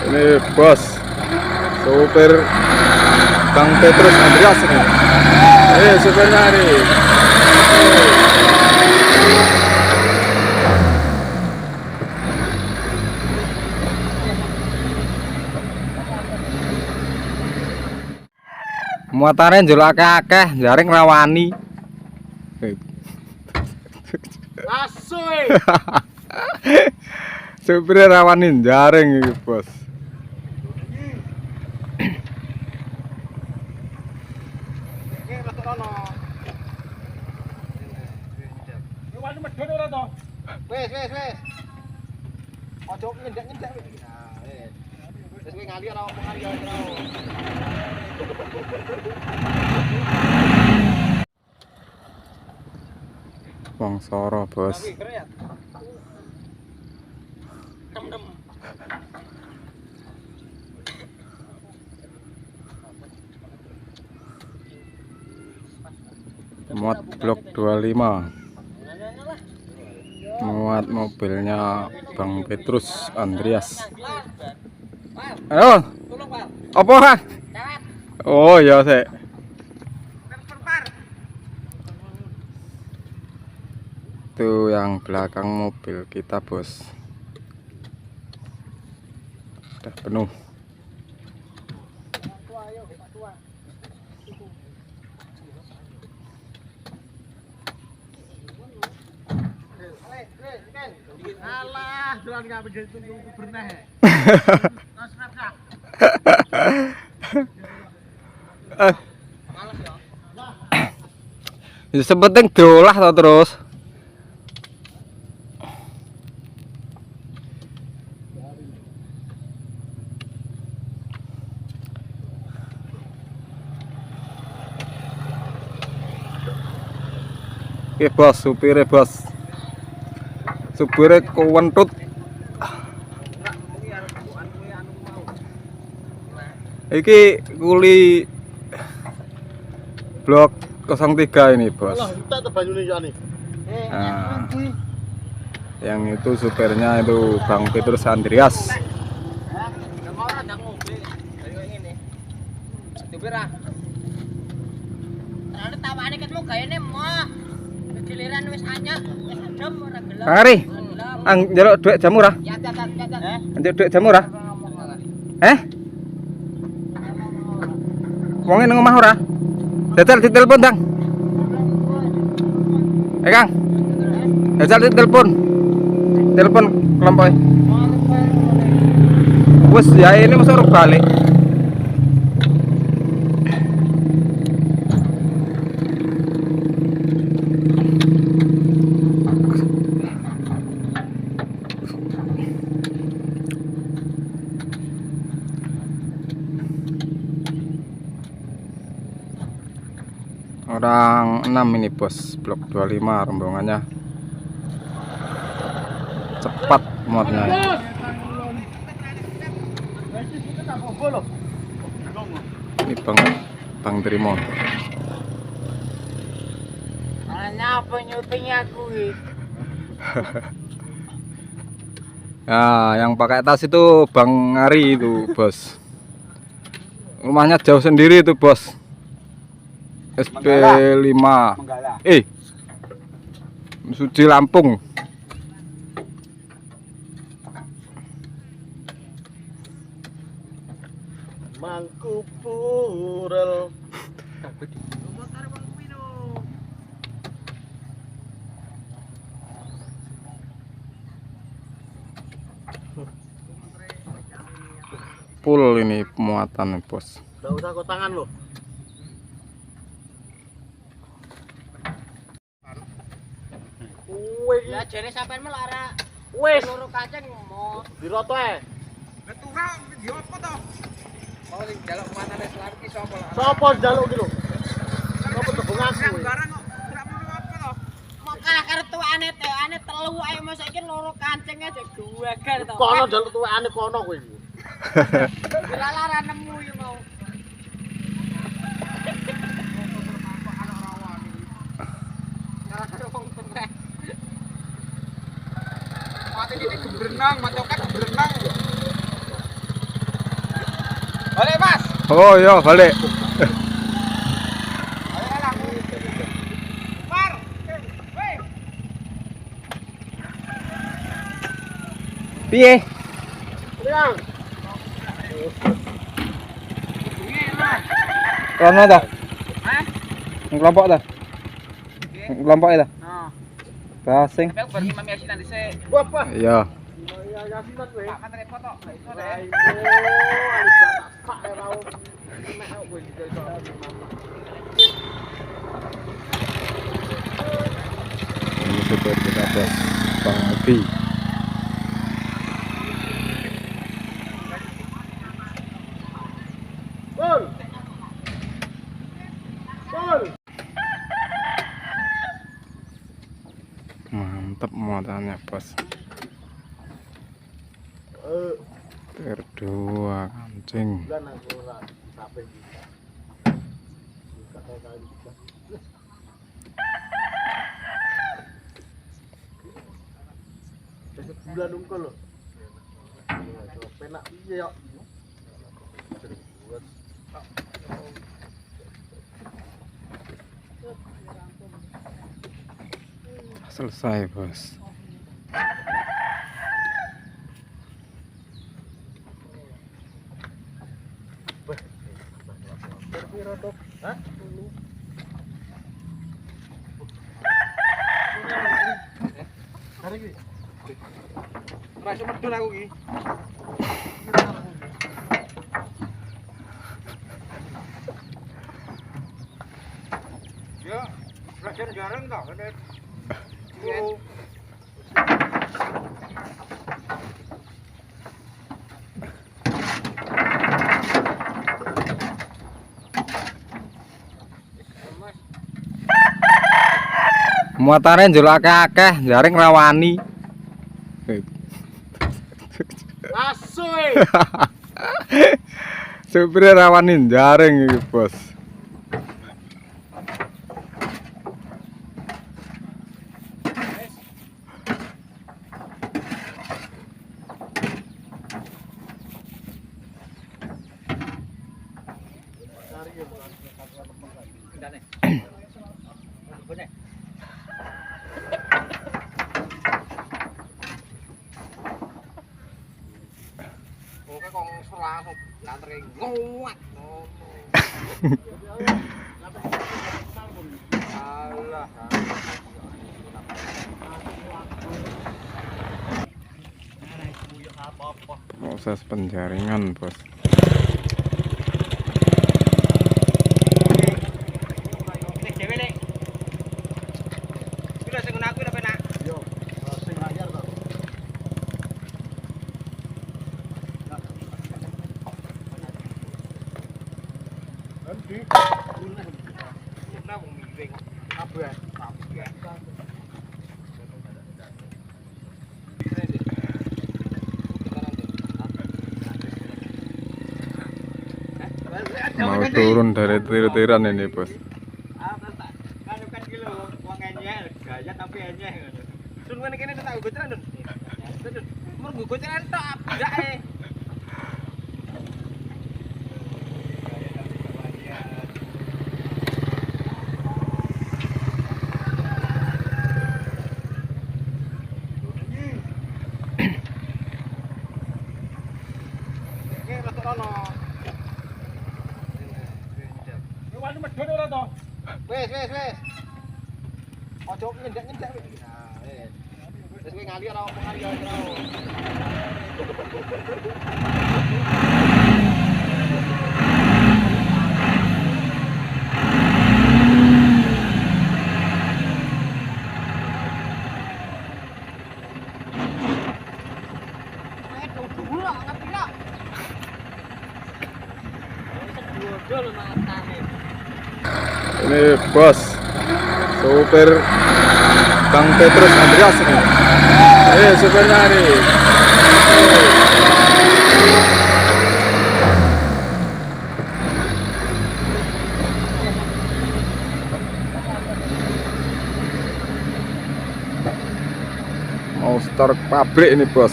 Ini bos sopir Bang Petrus Andreas ini. Sopirnya ini. Muatane njaluk akeh-akeh, jaring rawani. Asu. Supire rawani jaring iki, Bos. Wes wes wes. Ojo ngendek-ngendek. Nah, wes. Wes kowe ngali ora opo ngali ora. Wong soro, Bos. Muat blok 25. Muat mobilnya Bang Petrus Andreas. Ayo. Apa, Kang? Oh, ya sik. Itu yang belakang mobil kita, Bos. Sudah penuh. Alah, jalan nggak begitu berneh. Ya sepenting diolah to terus. Oke bos, supire bos. Supire kewentut. Iki kuli blok 03 ini bos. Nah, yang itu supirnya itu Bang Petrus Andreas. Kang Ari, ang njaluk dhuwit jamu ora? Njaluk dhuwit jamu ora? Eh? Wonge nang omah ora? Jajal ditelepon, Dang. Eh, Kang. Jajal ditelepon. Telepon kelompoke. Wes ya ini mesti urung balik. Orang 6 ini bos, blok 25 rombongannya. Cepat muatnya. Ini Bang Trimo. Apa nyuting aku iki? Nah, yang pakai tas itu Bang Ari itu, bos. Rumahnya jauh sendiri itu, bos. SP5. Suci Lampung. Mangku purel. Full ini muatan, bos. Enggak usah kok tangan loh. Lah jere sampean melara. Wis loro kacang mo. Diroto ae. Lah turah ndi opo to? Mau sing njaluk muatane Selam iki sapa lho? Sapa njaluk iki lho? Sapa tebung aku? Barang kok ora perlu apa to? Mau kalah karo tuwane teane telu ae mosok iki loro kancing aja gagal to. Kono njaluk tuwekane kono kowe iki. Lara nemu iki mau. Mati ini berenang, macokan berenang. Oh iya, balik. Piye? Rono toh? Hah? Kelompok toh? Kelompok itu? Nah. Basing. Tapi aku baru imam yasinan dhisik. Iya. Pak kan repot tok, gak iso deh. Ini supir kita bos, Bang Adi. Mantap muatannya bos. Tir 2 kancing. Bulan ungkul lho. Penak piye yo. Selesai bos. Ora iso medun aku iki. Ya, belajar jarang toh. Muatane njaluk akeh-akeh, jaring rawani. Asu e. Supire rawani jaring iki, Bos. Oke kong langsung lantre nguat ngono. Alah. Proses penjaringan, Bos. Nek dhewe nek. Kuwi sing ngono aku lho penak. Yo, sing layar to. Endi? Nah wong miring kok. Kabeh. Kabeh. Mau turun dari tir-tiran ini, Bos. Kan iki lho wong enyek, gaya tapi enyek ngono. Sun ngene kene tak goceran, Dun. Dun, mur nggo goceran tok abdake. Wes, wes, wes. Ojo nyendak-nyendak wis. Nah, wes. Wis kowe ngali ora apa ngali ora. Ini bos sopir Bang Petrus Andreas ini. Sopirnya ini. Mau setor pabrik ini bos.